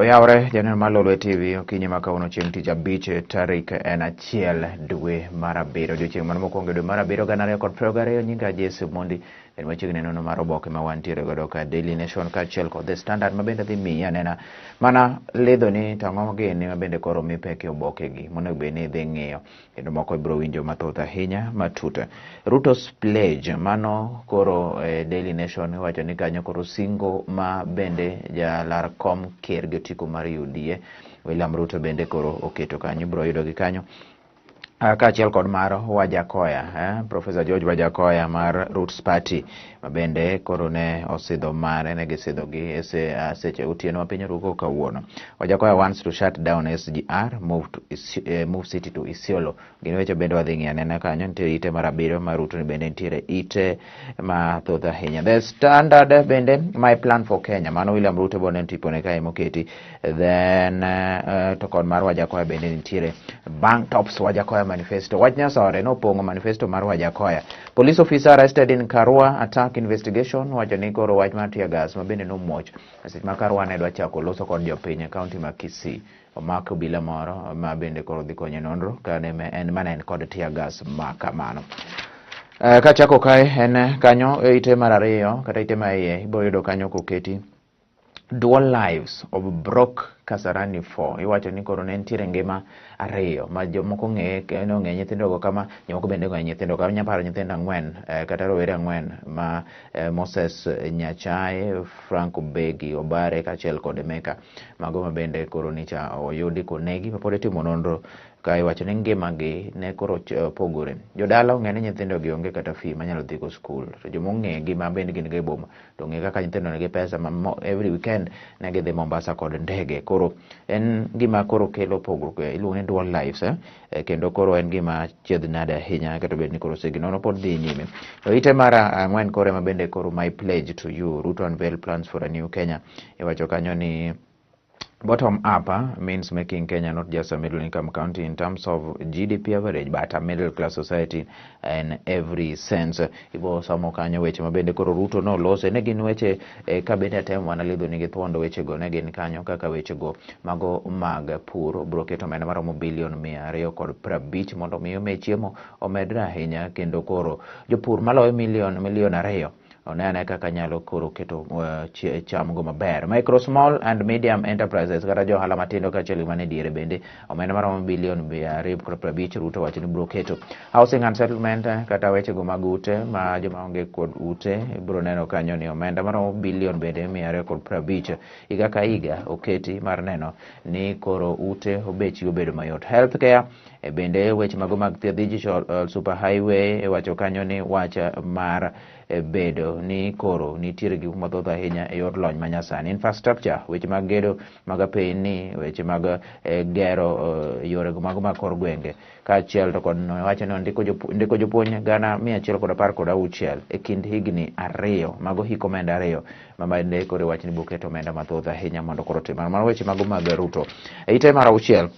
Oyawre janeno mar Lolwe TV okinyi ma kawuono chieng' tich abich tarik en 1 dwe mar 7, odiochieng' mar mokwongo e dwe mar 7 2022. Nyinga Jesse Mondi en machiegni neno mar oboke ma wantiere godo ka Daily Nation kaachiel kod The Standard, ma bende dhi miyi anena mana lidho ni to ang'o gini ma bende koro mi pek e oboke gi monego bed ni idhi ng'iyo, kendo moko ibiro winjo mathoth ahinya matut. Ruto's pledge mano koro Daily Nation iwacho ni kanyo koro singo ma bende jalar kom ker gi otiko mar UDA William Ruto bende koro oketo kanyo, ibiro yudo gi kanyo kaachiel kod mar Wajackoyah, Professor George Wajackoyah mar Roots Party ma bende koro ne osidho mare, ne gisidho gi e seche otieno ma piny oruko kawuono. Wajackoyah wants to shut down SGR, move city to Isiolo. Gin weche bende wadhi ng'iyo anena kanyo. Nitie ite mar abiriyo mar Ruto ni bende nitiere ite mathoth ahinya. The Standard bende, "My plan for Kenya", mano William Ruto bende tipone kae moketi. Then to kod mar Wajackoyah bende nitiere "Bank tops Wajackoyah manifesto". Wach Nyasore nopong'o manifesto mar Wajackoyah. Police officer arrested in Karua attack investigation, wacho ni koro wach mar tear gas ma bende nomuoch seche ma Karua ne dwa chako loso kod jopiny e kaunti ma Kisii. Omak obila moro ma bende koro dhi konyo e nonro ka ne en mana en kod tear gas ma kamano. Kachako kae en kanyo e ite mar ariyo kata ite ma iye, ibiro yudo kanyo koketi "Dual lives of broke Kasarani 4". Iwacho ni koro ne nitiere ngima ariyo ma jomoko ng'eye, nong'e nyithindo go kama, jomoko bende ong'eyo nyithindo kama. Inya paro nyithindo ang'wen kata rowere ang'wen ma Moses Nyachae, Frank Obegi, Obare kaachiel kod Emeka, mago ma bende koro nicha oyudi konegi ma pod itimo nonro ka iwacho ni ngimagi ne koro pogore. Jodala ong'e ni nyithindo gi onge kata fee manyalo dhi go skul, to jomong'e ma bende gin go e boma to ong'e kaka nyithindo nigi pesa ma every weekend ne gidhi Mombasa kod ndege. Koro en gima koro kelo pogruok, iluongo ni dual lives, eh? Kendo koro en gima chiedh nade ahinya kata bed ni koro signono pod dhi nyime. To ite mar ang'wen koro ema bende koro "My pledge to you, Ruto unveil plans for a new Kenya". Iwacho kanyo ni bottom up means making Kenya not just a middle income country in terms of GDP average, but a middle class society in every sense. Ibo somo kanyo weche ma bende koro Ruto nolose ne gin weche ka bende atemo mana lidho nigi thuondo wechego ne gin kanyo kaka wechego mago mag pur bro keto omenda maromo bilion 250 mondo mi ome chiemo omedre ahinya, kendo koro jopur maloyo milion 2 one ane kaka nyalo koro keto cham go maber. Micro, small and medium enterprises kata jo ohala matindo kaachiel gi mane diere bende omenda maromo bilion 250 Ruto wacho ni biro keto. Housing and settlement kata wechego mag ute ma joma onge kod ute, ibiro neno kanyo ni omenda maromo bilion bende 250 higa ka higa oketi mar neno ni koro ute obechgi obedo mayot. Healthcare bende weche mago mag thieth, digital super highway, iwacho kanyo ni wach mar bedo ni koro nitiere gik mathoth ahinya e yor lony manyasani. Infrastructure, weche mag gedo mag apeyni, weche mag gero yore mago mag kor gwenge, kaachiel to kod wacho ni ndiko jopuonj 116,000 e kind higni 2, mago hik omenda 2 ma bende koro iwacho ni boketo omenda mathoth ahinya mondo koro otim mano. Weche mago mag Ruto. E ite mar auchiel,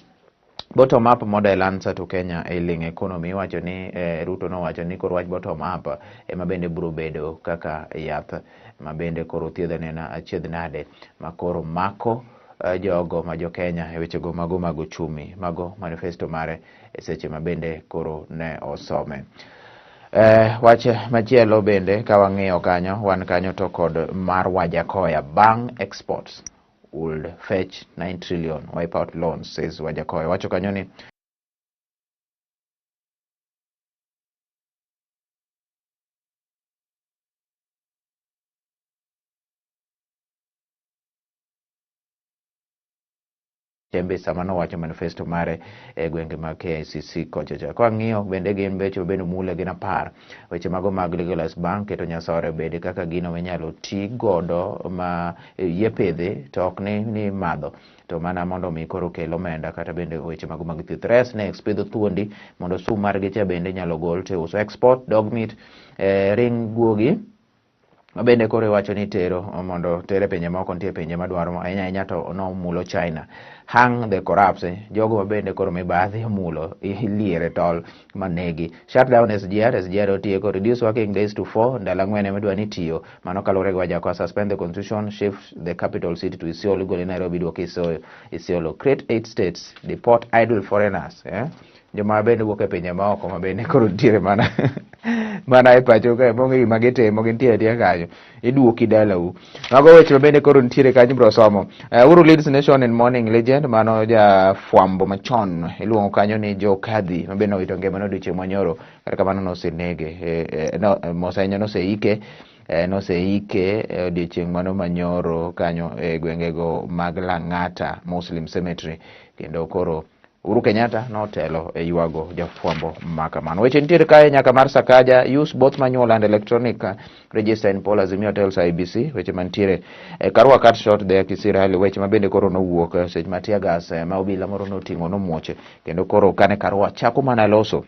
"Bottom up model answer to Kenya ailing economy", iwacho ni Ruto nowacho ni koro wach bottom up ema bende biro bedo kaka yath ma bende koro thiedho nena achiedh nade ma koro mako jogo ma jo Kenya e wechego mago mag uchumi, mago manifesto mare e seche ma bende koro ne osome. Wach machielo bende ka wang'iyo kanyo, wan kanyo to kod mar Wajackoyah, "Bang exports would fetch 9 trillion, wipe out loans," says Wajackoyah. Wacho kanyo ni Chembe sama nowacho manifesto mare e gwenge mag KICC kocha cha. Kwang'iyo bende gin weche bende mule gin 10. Weche mago mag legalize bank keto Nyasore obed kaka gino minyalo ti godo ma yie pidhi to ok ni madho, to mana mondo mi koro kel omenda, kata bende weche mago mag thieth. Rare snakes, pidho thuondi mondo sum margi cha bende inyalo gol to iuso. Export dog meat, ring guogi. Ma bende koro iwacho ni tero mondo tere pinje moko, nitie pinje madwaro ahinya ahinya to nomulo China. Hang the corrupts, jogo ma bende koro mibadhi omulo iliere tol manegi. Shut down SGR, SGR otieko. Reduce working days to 4, ndalo 4 ema idwa ni tiyo. Mano kaluwore gi Wajackoyah. Suspend the constitution, shift the capital city to Isiolo, igole Nairobi duoke Isiolo. Create 8 states, deport idle foreigners. Joma bende wuok e pinje maoko ma bende koro nitiere mana mana e pacho kae monge gima gitimo, gintie atia kanyo, iduoki dalau. Mago weche ma bende koro nitiere kanyo, ibiro somo. Uhuru leads nation in mourning legend, mano jafwambo machon iluongo kanyo ni Joe Kadhi ma bende owito ngimane odiochieng' manyoro. Kata kamano nosenege, no, mos ahinya, noseike noseike odiochieng' mano manyoro kanyo e gwengego mag Lang'ata Muslim Cemetery, kendo koro Uhuru Kenyatta notelo e ywago jafwambo ma kamano. Weche nitiere kae nyaka mar Sakaja, use both manual and electronic register in poll, Azimio tells IEBC. Weche mantiere Karua cut short there Kisii rally, weche ma bende koro nowuok seche ma tear gas ma obila moro noting'o nomuoch, kendo koro kane Karua chako mana loso,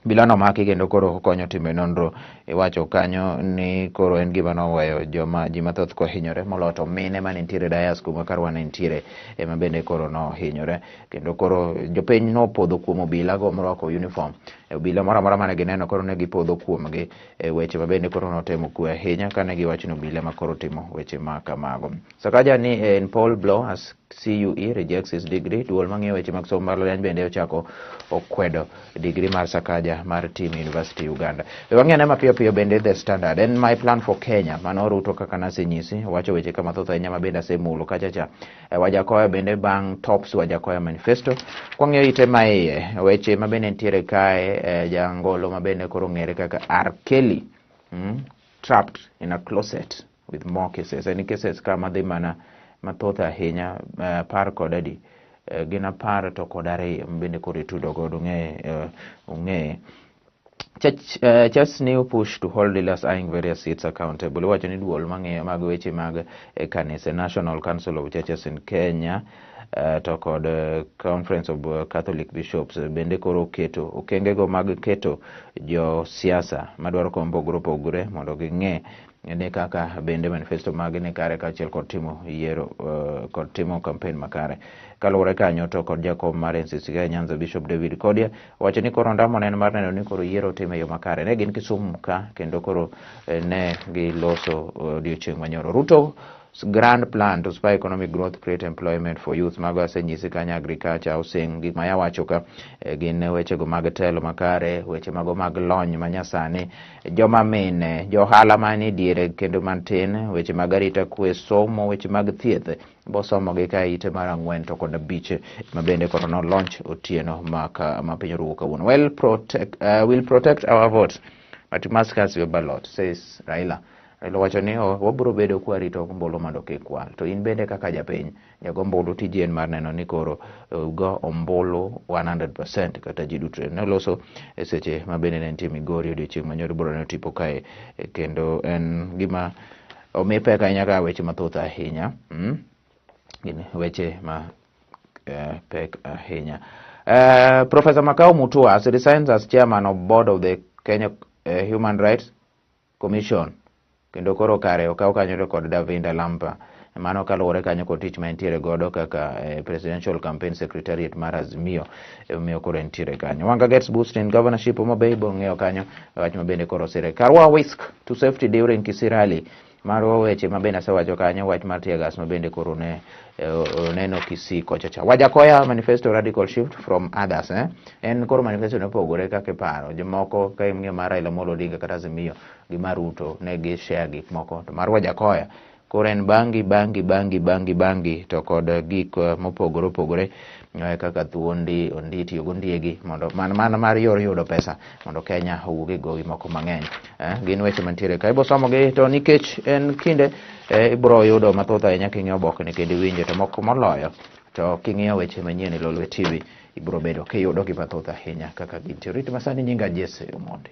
obila nomaki kendo koro okonyo timo nonro. Iwacho kanyo ni koro en gima noweyo joma ji mathoth kohinyore, moloyo to mine mane nitiere dais kuma Karua ne nitiere ema bende koro nohinyore, kendo koro jopiny nopodho kuom obila go morwako uniform. Obila moro amora mane gineno koro ne gipodho kuomgi e weche ma bende koro notemo kwe ahinya kane giwacho ni obila ma koro timo weche ma kamago. Sakaja ni en poll blow as CUE rejects his degree. Duol mang'iyo weche mag somo mar mbalariany bende ochako okwedo degree mar Sakaja mar Team University Uganda. We wang'i ane mapiyo piyo bende The Standard. En my plan for Kenya. Mano Ruto kaka nasenyisi. Wacho weche ka mathoth ahinya ma bende asemulo kacha cha. Wajackoyah bende bang' tops Wajackoyah manifesto. Kwang'iyo ite maiye, weche ma bende nitiere kae, jangolo ma bende koro ong'ere kaka R. Kelly. Trapped in a closet with more cases. En cases ka madhi mana mathoth ahinya, 12, gin 12 bende koro itudo godo ong'e Church, Church's new push to hold leaders eyeing various seats accountable. Iwacho ni duol mang'iyo mag weche mag kanise, National Council of Churches in Kenya, to kod Conference of Catholic Bishops, bende koro keto okengego mag keto jo siasa madwaro kom mopogore opogore mondo ging'e ni kaka bende manifesto mag ni kare kaachiel kod timo yiero kod timo campaign makare. Kaluwore kanyo to kod jakom mar NCCK Nyanza, Bishop David Kodia, wacho ni koro ondamo ne en mar neno ni koro yiero otim e yo makare. Ne gin Kisumu ka kendo koro ne giloso odiochieng' manyoro. Ruto grand plan to spur economic growth, create employment for youth. Mago asenyisi kanyo, agriculture, housing, gik ma yawacho ka gin wechego mag telo makare, weche mago mag lony manyasani, joma mine, johala manie diere kendo matin, weche mag arita kwe, somo, weche mag thieth, bosomogi ka ite mar 4 to kod 5 ma bende koro no launch otieno ma piny oruwo kawuono. Well protect, will protect our votes but you must cast your ballot, says Raila. Raila wacho ni oh, wabiro bedo kwarito ombulu mondo kik kwal. To in bende kaka japiny, jago ombulu, tiji en mar neno ni koro go ombulu 100% kata ji duto. Ne oloso e seche ma bende ne nitie Migori odiochieng' manyoro, ibiro neno tipo kae, kendo en gima omi pek ahinya ka weche mathoth ahinya. Gin weche ma pek ahinya. Professor Makau Mutua resigns as chairman of board of the Kenya Human Rights Commission, kendo koro kare okaw kanyo kod Davinda Lampa. Mano kaluwore kanyo kod tich ma entiere godo kaka Presidential Campaign Secretariat mar Azimio, emomiyo koro entiere kanyo. Wanga gets boost in governorship Homa Bay, bong'eyo kanyo wach ma bende koro sire. Karua whisk to safety during Kisii rally. Maro weche ma bende asewacho kanyo, wach mar tear gas ma bende koro ne oneno Kisii kocha cha. Wajackoyah manifesto radical shift from others, eh? En koro manifesto ne opogore kaka iparo. Jomoko ka ing'iyo mar Raila Amolo Odinga kata Azimio gi mar Ruto ne gi share gik moko. To mar Wajackoyah koro en bangi bangi bangi bangi bangi to kod gik mopogore opogore kaka thuondi, onditi, ondiegi mondo man mana mar yor yudo pesa mondo Kenya owuog e gowi moko mang'eny. Gin weche mantiere ka. Ibo somogi to nikech en kinde ibiro yudo mathoth ahinya king'iyo oboke ni kendo iwinjo to moko moloyo to king'iyo weche manyien e Lolwe TV ibiro bedo kiyudo gi mathoth ahinya kaka gintie. Rit masani nyinga Jesse Omondi.